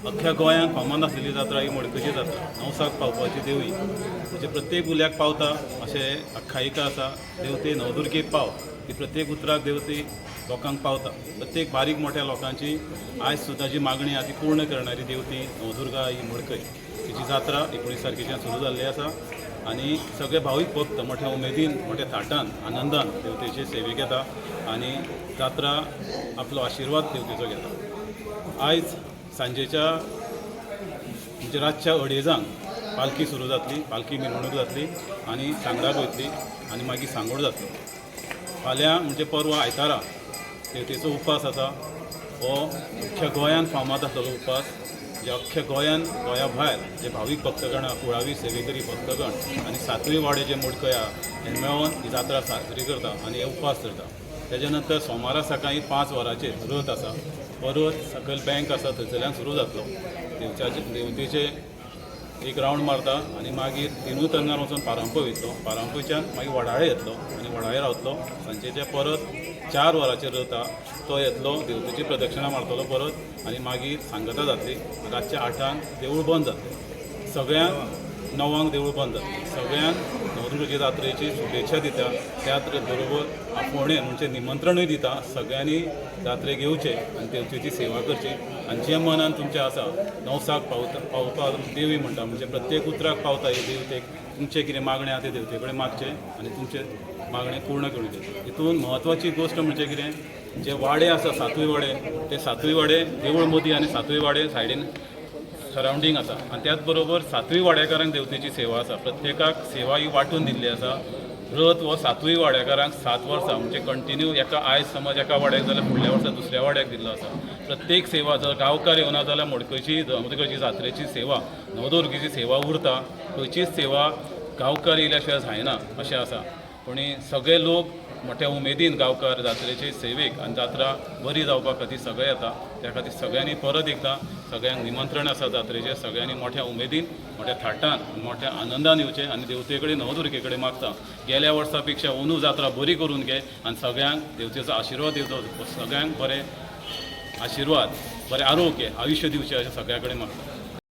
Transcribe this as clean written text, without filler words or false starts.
अख्ख्या गोंयांत फामाद आसलेली जात्रा ही मडकयची जात्रा. नवसाक पावपाची देवी, म्हणजे प्रत्येक उल्याक पावता अशें आख्यायिका आसा. देवते नवदुर्गे पाव ही प्रत्येक उतराक देवते लोकांक पावता. प्रत्येक बारीक मोठ्या लोकांची आयज सुद्दां जी मागणी आसा ती पूर्ण करणारी देवती नवदुर्गा ही मडकय. तिची जात्रा 19 तारखेच्यान सुरू जाल्ली आसा आनी सगळे भावीक भक्त मोठ्या उमेदीन, मोठ्या थाटान, आनंदान देवतेचे सेवेक येता आनी जात्रा आपलो आशिर्वाद देवतेचो घेता. आयज सांजेच्या, म्हणजे रातच्या अडेजांक पालखी सुरू जातली. पालखी मिरवणूक जातली आनी सांगडाक वयतली आनी मागीर सांगोड जातलो. फाल्यां म्हणजे परवां आयतारा देवतेचो उपास आसा. हो अख्ख्या गोंयान फामाद आसलेलो उपास, जे अख्ख्या गोंयान, गोंया भायर जे भावीक भक्तगण, कुळावी सेवेकरी भक्तगण आनी सातूय वाडे जे मडकय आहा हे मेळोन ही जात्रा साजरी करता आनी हे उपास धरता. तेच्या नंतर सोमारा सकाळी 5 वरांचेर रथ आसा. हो रथ सकयल बँक आसा थंयसरल्यान सुरू जातलो. देवचाचे देवतेचे एक रावंड मारता आनी मागीर तिनूय तंगार वचून पारंपय वयतलो. पारंपयच्यान मागीर वडाळे येतलो आनी वडाळे रावतलो. सांजेचे परत 4 वरांचेर रथ आहा, तो येतलो, देवतेची प्रदक्षिणा मारतलो परत आनी मागीर सांगता जातली. रातच्या 8ांक देवूळ बंद जातलें. सगळ्यांक 9ांक देवूळ बंद जातलें. सगळ्यांक नवदुर्गेच्या जात्रेची शुभेच्छा दिता. त्याच बरोबर आपोवणें म्हणजे निमंत्रणूय दिता. सगळ्यांनी जात्रेक येवचें आनी देवतेची सेवा करची आनी जें मनान तुमचें आसा, नवसाक पावता पावपाक देवी म्हणटा, म्हणजे प्रत्येक उतराक पावता ही देवतेक. तुमचें कितें मागणें आहा तें देवते कडेन मागचें आनी तुमचें मागणें पूर्ण करून घेवचें. हितून म्हत्वाची गोश्ट म्हणजे कितें, जे वाडे आसा, सातूय वाडे, ते सातूय वाडे देवूळ मदीं आनी सातूय वाडे सायडीन सरावंडींग आसा आनी त्याच बरोबर सातूय वाड्याकारांक देवतेची सेवा आसा. प्रत्येकाक सेवा ही वांटून दिल्ली आसा. रथ हो सातूय वाड्याकारांक 7 वर्सां, म्हणजे कंटिन्यू एका आयज समज एका वाड्याक जाल्यार फुडल्या वर्सा दुसऱ्या वाड्याक दिल्लो आसा. प्रत्येक सेवा जर गांवकार येवना जाल्यार मडकयची नवदुर्गेची जात्रेची सेवा, नवदुर्गेची सेवा उरता. खंयचीच सेवा गांवकार येयल्या शिवाय जायना अशें आसा. पूण सगळे लोक मोठ्या उमेदीन गांवकार जात्रेचे सेवेक आनी जात्रा बरी जावपा खातीर सगळे येता. त्या खातीर सगळ्यांनी, परत एकदां सगळ्यांक निमंत्रण आसा जात्रेचें. सगळ्यांनी मोठ्या उमेदीन, मोठ्या थाटान, मोठ्या आनंदान येवचें आनी देवते कडेन, नवदुर्गे कडेन मागता, गेल्या वर्सा पेक्षा अंदू जात्रा बरी करून घे आनी सगळ्यांक देवतेचो आशिर्वाद दिवचो. सगळ्यांक बरें आशिर्वाद, बरें आरोग्य, आयुश्य दिवचें अशें सगळ्यां कडेन मागता.